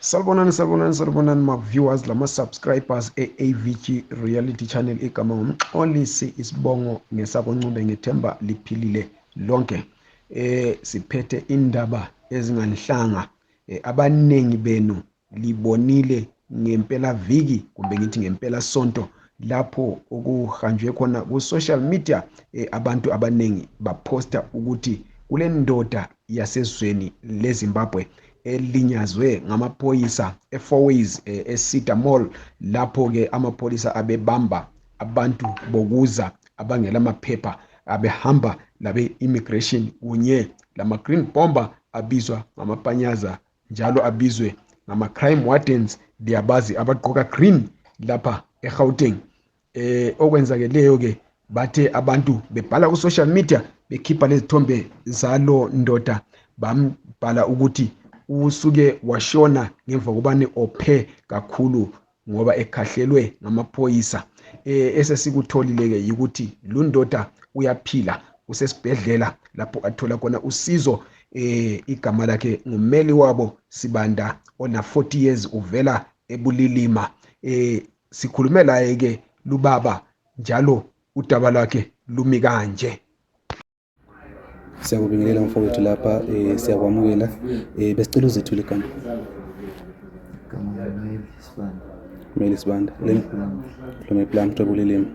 Salibonani, salibonani, salibonani ma-viewers lama-subscribers e-AVG Reality Channel. Igama ngumxolisi, isibongo ngesakoNcube, ngethemba liphilile lonke. Siphethe indaba ezinganhlanga. Abaningi benu libonile ngempela viki, kumbe ngithi ngempela sonto, lapho okuhanjwe khona ku-social media, abantu abaningi baposta ukuthi kule ndoda yasezweni leZimbabwe elinyazwe ngamaphoyisa eFourways, eCedar Mall, lapho ke amapholisa abebamba abantu bokuza abangela maphepha, abehamba labe immigration kunye lama green bomber abizwa ngamapanyaza, njalo abizwe ngama crime wardens, liyabazi abagqoka green lapha eGauteng. Okwenzakeleyo ke, bathe abantu bebhala ku social media bekhipha lezithombe zalo ndoda, bambhala ukuthi usuke washona ngemva kobani ophe kakhulu ngoba ekhahlelwe ngamaphoyisa. Esesikutholile ke yikuthi lundoda uyaphila, usesibhedlela lapho athola khona usizo. Igama lakhe ngumeli wabo Sibanda, ona 40 years, uvela eBulilima. Sikhulume laye ke lubaba, njalo udaba lwakhe lumi kanje. Siyakubingelela mfowethu lapha, siyakwamukela. Besicela uzethule igama. Igama Noel Sibanda. Meli Sibanda. From ePlumtree, Bulilima.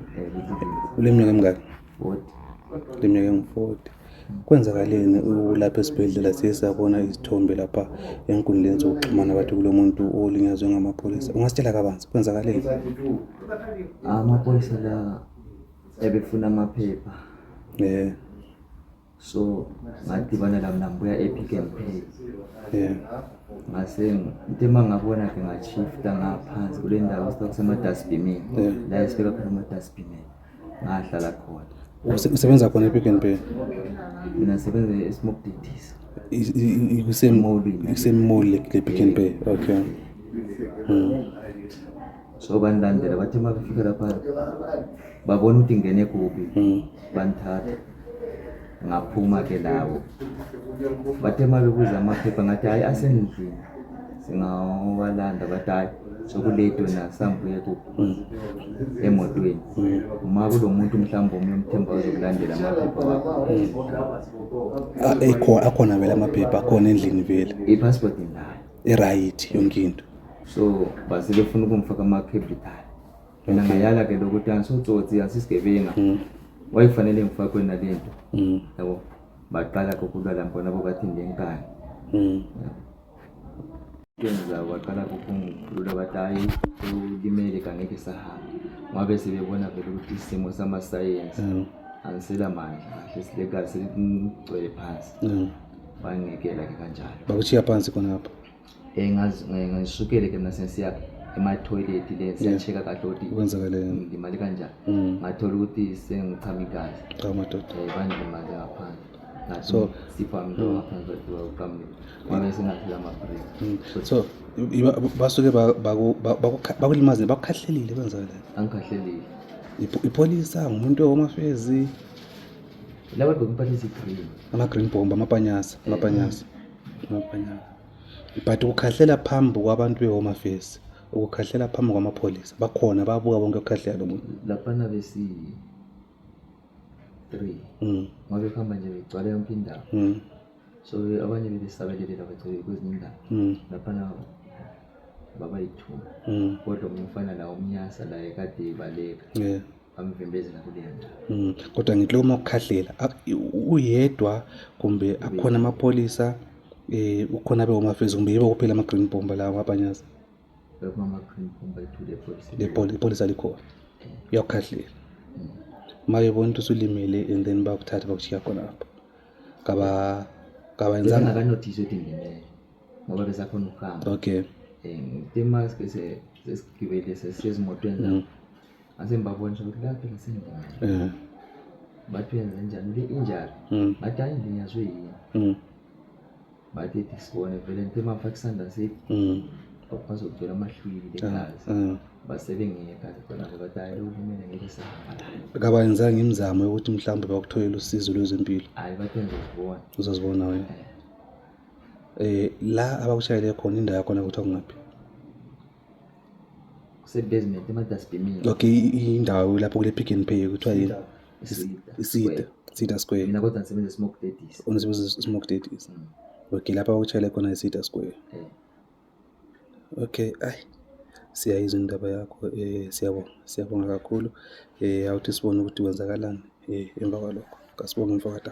Uleminyaka emingaki? 40. Leminyaka engu-40. Kwenzakaleni ulapha esibhedlela? Siye sabona izithombe lapha enkundleni zokuxhumana, bathi kulo muntu olinyazwe ngamapholisa. Ungasitshela kabanzi, kwenzakaleni? Amaphoyisa la ebefuna amaphepha. So ngadibana la mina ngibuya e-Pick and Pay. Ngase into ema ngabona ke ngashifta ngaphansi kule ndawo kusema-dustbinini. La esifika khona ama-dustbinini. Ngahlala khona. Usebenza khona e-Pick and Pay? Mina ngisebenza e-Smoke Ditties. Mall-ini. Kusem-mall le Pick and Pay. Okay. So bandilandela, bathi uma befika lapha babona ukuthi ngene kuphi, banthatha, ngaphuma ke labo. Bathe uma bebuza amaphepha, ngathi hhayi, asendlini, singawalanda. Bathi hhayi, sokulate, wena sambuye kuphi emotweni, uma kulo muntu mhlawumbe omunye umthemba ozokulandela amaphepha wakho. Ah, akhona vele amaphepha, akhona endlini vele? I-passport nginayo. I-right yonke into? So base befuna ukungifaka ama-cable tie, mina ngayala ke lokuthi angisotsotsi, asisigebenga, wayifanele ngifakwe nalento, yabo. Baqala kokulwa la bona bo, bathi ngenkani ntweni zabo, baqala kokungikhulula, bathi hhayi, ulimele, kangeke sahamba, ngoba sebebona vele ukuthi isimo samasayensi angisela mandla kahle, silegazi seligcwele phansi. Bangekela ke kanjalo. Bakushiya phansi khonapho? Ngisukele ke mina sesiya ema-toilet le, siya-check-a kahle ukuthi Kwenzakaleni? ngilimale kanjani. Ngathola ukuthi sengichama igazi. Cha madoda. Bangilimaze ngaphandle. Ngathi sipho wami lo ngaphansi, bathi wawuqamile, wabe sengaphela ama-break. So basuke bakulimaze, bakukhahlelile, kwenzakaleni? Angikhahlelile. Ipholisa, ngumuntu we-Home Affairs? Laba bagqoke impahla ezi-green. Ama-green bomb, amapanyasa, amapanyasa, amapanyasa. But ukukhahlela phambi kwabantu be-Home Affairs, ukukhahlela phambi kwamapholisa, bakhona babuka bonke ukukhahlela lo muntu? Laphana besi three. Ngoba bekuhamba nje begcwala yonke indawo. So abanye bebesabelelela, bagcwele kwezinye indawo. Laphana baba yi-two. Kodwa omunye ufana la umnyasa la ekade ebaleka. Bamvimbezela kuleyo ndawo. Kodwa ngithi uma ukukhahlela uyedwa, kumbe akhona amapholisa, ukhona be-Home Affairs, kumbe yibo kuphela ama-green bomber lawo amapanyaza? Bekungama-green bomber ethule epholisa. Ipholisa likhona, uyakukhahlela, uma bebona ukuthi usulimele, and then bakuthatha bakushiya khonapho, kaba kabayenzanga? Bengakanothisi ukuthi ngilimele ngoba besakhona ukuhamba. Ngithe uma sesigibele sesiyezimotweni zabo, ngase ngibabonisa ukuthi la phela sengilimele. Bathi wenze njani le injury? Ngathi hayi, ngilinyazwe yini. Bathi ethi sibone vele, ngithe uma ngifaka isandla sethi kwazogcwela amahlwili legazi. Base bengiyeka khona-ke, bathi hhayi, lokhu kumele ngeke sahamba la. Kabayenzanga imizamo yokuthi mhlawumbe bakutholele usizo lwezempilo? Hhayi, bathi ngizozibona. Uzozibona wena. La abakushayele khona indawo yakhona kuthiwa kungaphi? Kuse-basement emadasibhimini. Okay, indawo lapho kule Pick n Pay kuthiwa yini? Isida, Cedar Square. Mina kodwa ngisebenza e-Smoke Daddies. Unosebenza Smoke Daddies. Okay, lapho abakushayele khona i-Cedar Square. Eh. Okay, ayi siyayizwa indaba yakho, siyabonga, siyabonga kakhulu. Awuthi sibone ukuthi kwenzakalani emva kwalokho. Kasibonge mfowethu.